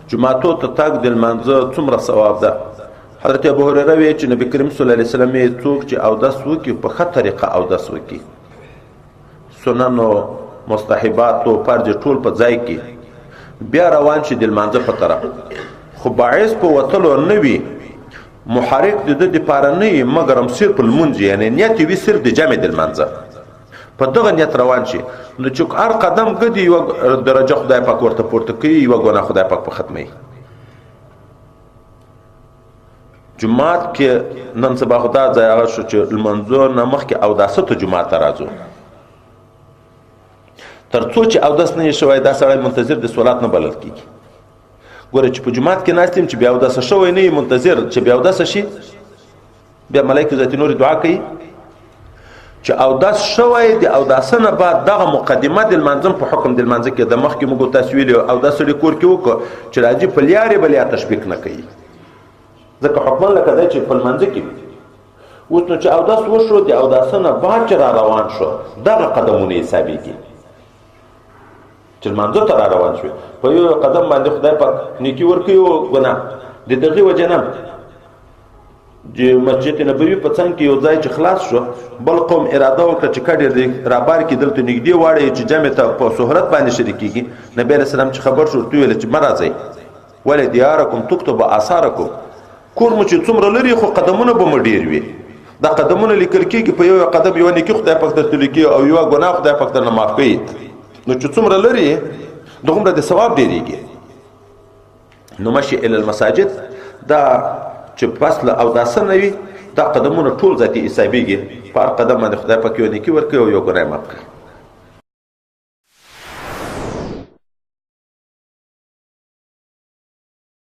جماعتو ته تګ د لمانځه څومره ثواب ده؟ حضرت ابو هريره وی چې نبی کریم صلی الله علیه وسلم یې څوک چې اودس وکړي، په ښه طریقه اودس وکړي، سننو، مستحباتو، فرض ټول په ځای کې، بیا روان شي د لمانځه په طرف، خو باعث په وتلو نه وي، محرک د ده دپاره نه وي، مګر هم صرف لمونځ، یعنې نیت یې وي صرف د جمع د لمانځه، په دغه نیت روان شي، نو چې هر قدم ږدي یوه درجه خدای پاک ورته پورته کوي، یوه ګناه خدای پاک په ختموي. جومات کې نن سبا خو دا ځای هغه شو چې لمانځو نه مخکې اوداسه ته جومات ته راځو، تر څو چې اودس نه شوی دا سړی منتظر د صلات نه بلل کېږي. ګوره چې په جومات کې ناست یم چې بیا اوداسه شوی نه منتظر چې بیا اوداسه شي، بیا ملایکو ذاتي نورې دعا کوي چې اودس شوی د اوداسه نه بعد دغه مقدمه د لمانځه په حکم د لمانځه کې د مخکې موږ تاسو ویلي اودس سړي کور کې وکړو چې راځي په لیارې به لیا تشبیک نه کوي، ځکه حکما لکه دی چې په لمانځه کې وي. اوس نو چې اودس وشو د اوداسه نه بعد چې را روان شو دغه قدمونه حسابېږي چې لمانځه ته را روان شوې، په یو قدم باندې خدای پاک نیکي ورکوي او ګناه. د دغې وجې نه د مسجد نبوي په څنګ کې یو ځای چې خلاص شو، بل قوم اراده وکړه چې کډې دې رابار کې دلته نږدې واړی چې جمع ته په سهرت باندې شریکېږي. نبی علیه السلام چې خبر شو ورته وویل چې مه راځئ، ولې دیارکم تکتب آثارکم، کور مو چې څومره لري خو قدمونه به مو ډېر وي، دا قدمونه لیکل کېږي، په یو قدم یوه نیکي خدای پاک درته لیکي او یوه ګناه خدای پاک درنه معاف کوي، نو چې څومره لري دغومره د ثواب ډېرېږي. نو مشي الی المساجد، دا چې پس له اوداسه نه وي دا قدمونه ټول ذاتي حسابېږي، په هر قدم باندې خدای پاک یو نیکي ورکوي او یو ګناه یې معاف کوي.